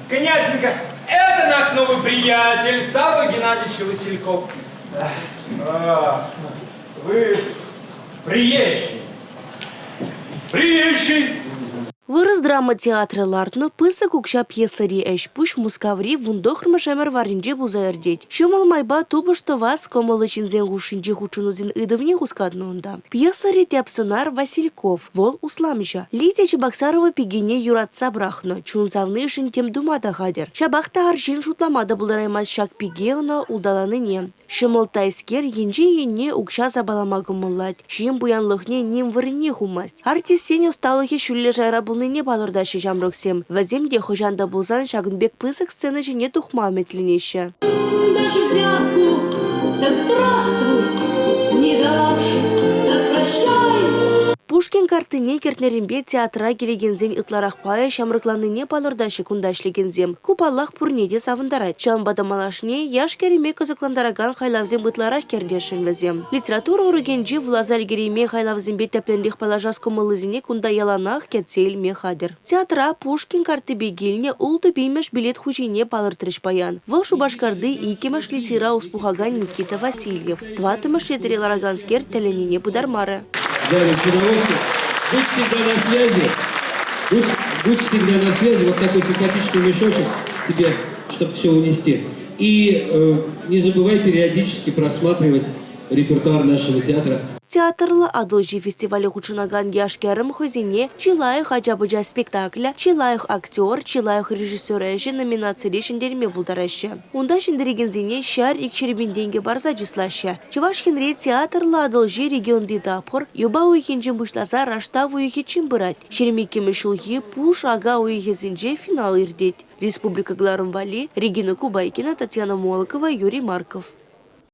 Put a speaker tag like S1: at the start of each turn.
S1: Князенька, это наш новый приятель Савва Геннадьевич Васильков.
S2: А, вы приезжий.
S1: Приезжий!
S3: Вырӑс драма театрӗ лартнӑ пысӑк укҫа пьесӑри ӗҫ-пуҫ Мускаври вунтӑххӑрмӗш ӗмӗр варринче пулса иртет. Ҫӑмӑл майпа тупӑш тӑвас кӑмӑллӑ ҫынсен хушшинчи хутшӑнусен ыйтӑвне хускатнӑ унта. Пьесӑри тӗп сӑнар Васильков. Вӑл усламҫӑ. Лидия Чебоксарова пикене юратса пӑрахнӑ, чун савнишӗн тем тума та хатӗр. Ҫапах та арҫын шутлама та пултараймасть ҫак пике ӑна улталанине. Ҫӑмӑлттайскер енчен енне укҫа сапалама кӑмӑллать, ҫын пуянлӑхне ним вырӑнне хумасть. Артистсен ӑсталӑхӗ ҫӳллӗ шайра пулнине палӑртаҫҫӗ ҫамрӑксем. Вӗсем те хӑҫан та пулсан ҫакӑн пек пысӑк сцена ҫине тухма ӗмӗтленеҫҫӗ.
S4: Даже взятку, так здравствуй, не дашь, так прощай.
S3: Пушкин карттине кӗртнӗренпе театра килекенсен ытларах пайӗ ҫамрӑкланнине палӑртаҫҫӗ кунта ӗҫлекенсем. Ку, паллах, пурне те савӑнтарать. Ҫавӑнпа та малашне яш-кӗрӗме кӑсӑклантаракан хайлавсем ытларах кӗртесшӗн вӗсем. Литература урокӗнче вуласа ӗлкӗреймен хайлавсемпе тӗплӗнрех паллашас кӑмӑллисене кунта яланах кӗтсе илме хатӗр. Театра Пушкин карттипе килнӗ ултӑ пинмӗш билет хуҫине палӑртрӗҫ паян. Вӑл Шупашкарти иккӗмӗш лицейра ӑс пухакан Никита Васильев. Тӑваттӑмӗш ретре лараканскер тӗлӗннине пытармарӗ.
S5: Дарим с удовольствием. Будь всегда на связи. Будь, будь всегда на связи. Вот такой симпатичный мешочек тебе, чтобы все унести. И э, не забывай периодически просматривать репертуар нашего театра.
S3: Театрлӑ Атӑлҫи фестивале хутшӑнакан яш-кӗрӗм хӑйсене Чи лайӑх ача-пӑча спектаклӗ, Чи лайӑх актер, Чи лайӑх режиссер ӗҫӗ номинацире ҫӗнтерме пултараҫҫӗ. Унта ҫӗнтерекенсене ҫар икҫӗр тенкӗ парса чыслаҫҫӗ. Чӑваш Енре театрлӑ Атӑлҫи регионти тапхӑр юпа уйӑхӗнчен пуҫласа раштав уйӑхӗччен пырать. 22-мӗш ҫулхи пуш ака уйӑхӗсенче финал иртет. Республика кӑларӑм валли Регина Кубайкина, Татьяна Молокова, Юрий Марков.